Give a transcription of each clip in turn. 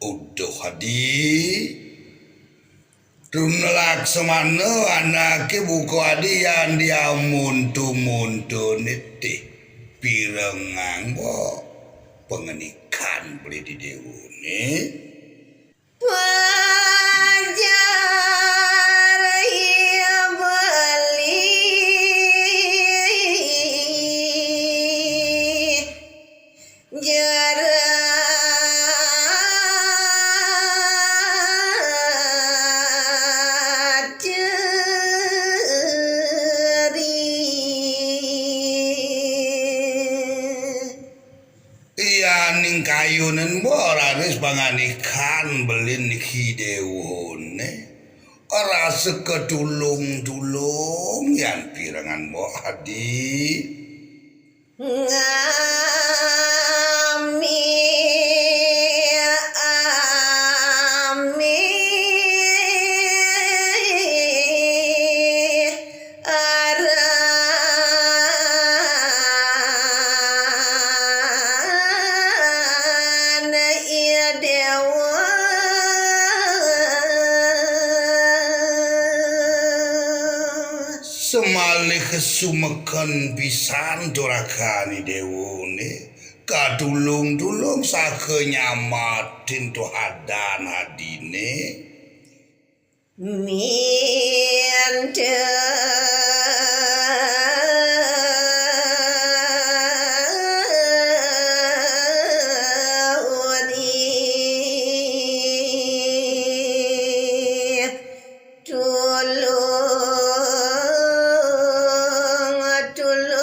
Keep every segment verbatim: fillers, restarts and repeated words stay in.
Uduh adi, runa laksamana anake buka adi yan diamuntu-muntu nitih pirengang bo pangenikan beli di dewone. Pajar iya beli. Jerat ceri. Iyaning kayunen bo raris panganikan belin Ida Dewone. Rasa katulung-tulung yan pirengang bo adi. Ngami, ami, aran Ida Dewa. Semalih sumeken pisan turakan Ida Dewone, katulung-tulung saha nyamatin tuhadan adine. Minta udi. Tulung, tulung.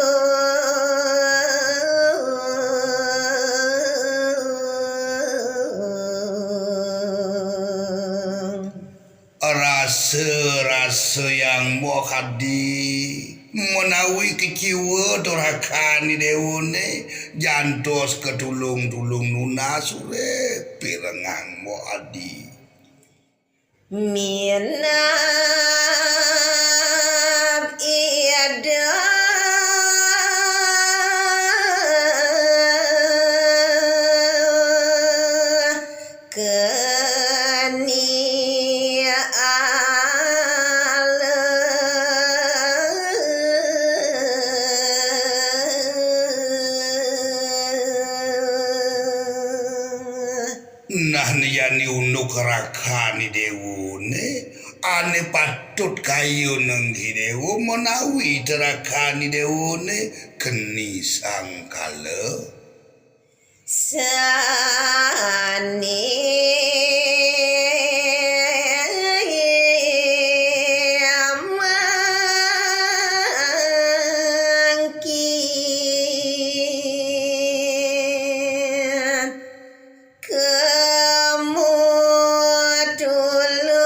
Rasa-rasa yang mbok adi, menawi keciwa turakan Ida Dewone, jantos katulung-tulung nunas urip pirengang mbok adi. Minab Ida keni aleng. Nah, ne jani unduk rakan Ida Dewone, ane patut kayun nenggih Ida Dewa menawi terakan Ida Dewone keni sangkala. Sane mangkin. Kemu tulung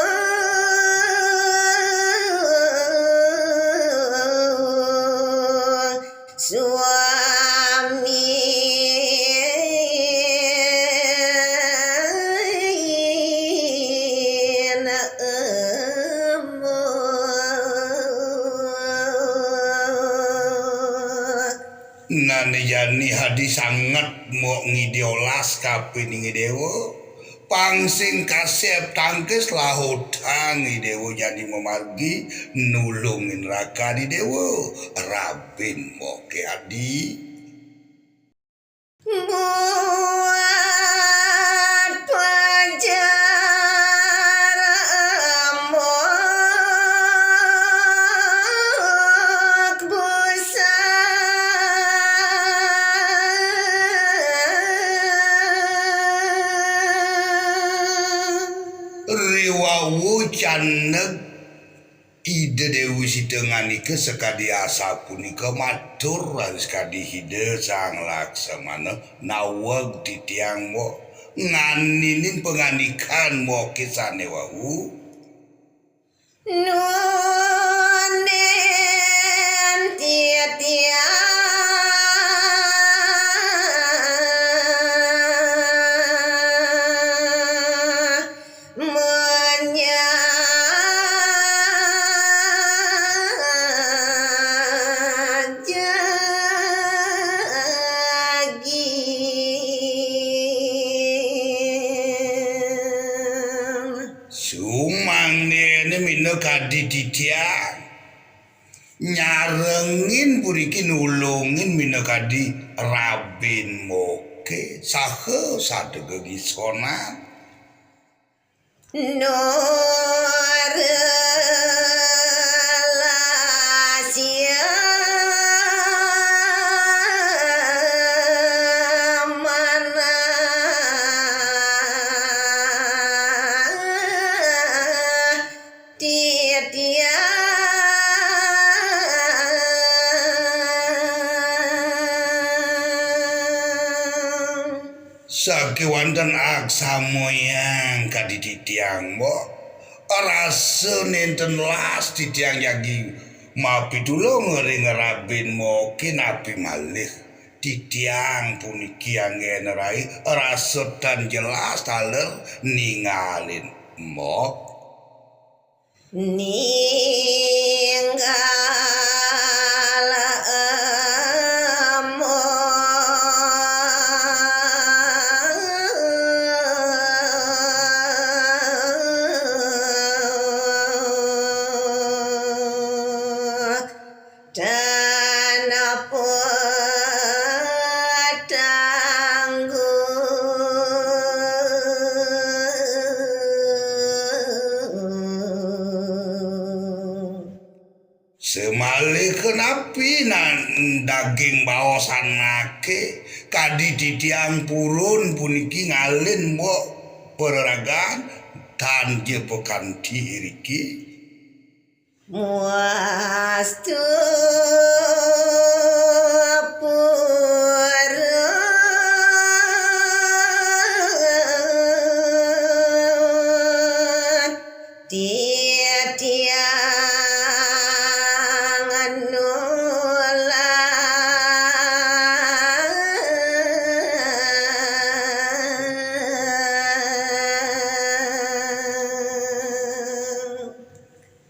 suami embun. Nane jani adi sanget mbok ngidi olas kapining Ida Dewa. Pang sing kasep tangkis lautang Ida Dewa jani mamargi nulungin rakan Ida Dewa. Rabin mboke adi. Buat pajar embok busa. Riwau caneg Ida Dewi Sita ngandika sakadi asapunika, matur raris kadi Ida Sang Laksamana, naweg titiang mbok nganinin pangandikan mboke sane wau. Nunden titiang menyajagi. Sumangdéné minakadi titiang nyarengin puniki nulungin minakadi Rabin Moké saha sada gegisonan. Sakéwanten aksamayang kadi titiang, Mbok. Rasa nénten las titiang jagi mapitulung ring Rabin Moké, napi malih titiang puniki anggéna rai rasa tan jelas taler ningalin Mbok. Samaliha napi nan daging baosan anaké, kadi titiang purun puniki ngalin Mbok pararagan tan ja pakanti iriki.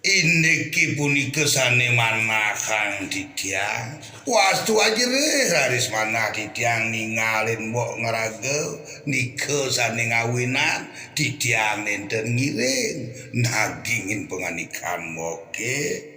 Indike punika sané manahang titiang. Wastu ajerih raris manah titiang ningalin Mbok ngraga, nika sané ngawinan titiang nénten ngiring nagingin pangandikan Mboké.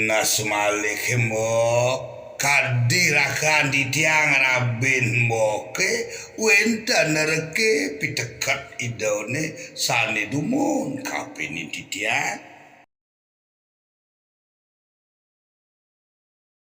Nah, samaliha Mbok, kadi rakan titiang Rabin Mboké, wénten reké piteket Idané sané dumun kapining titiang.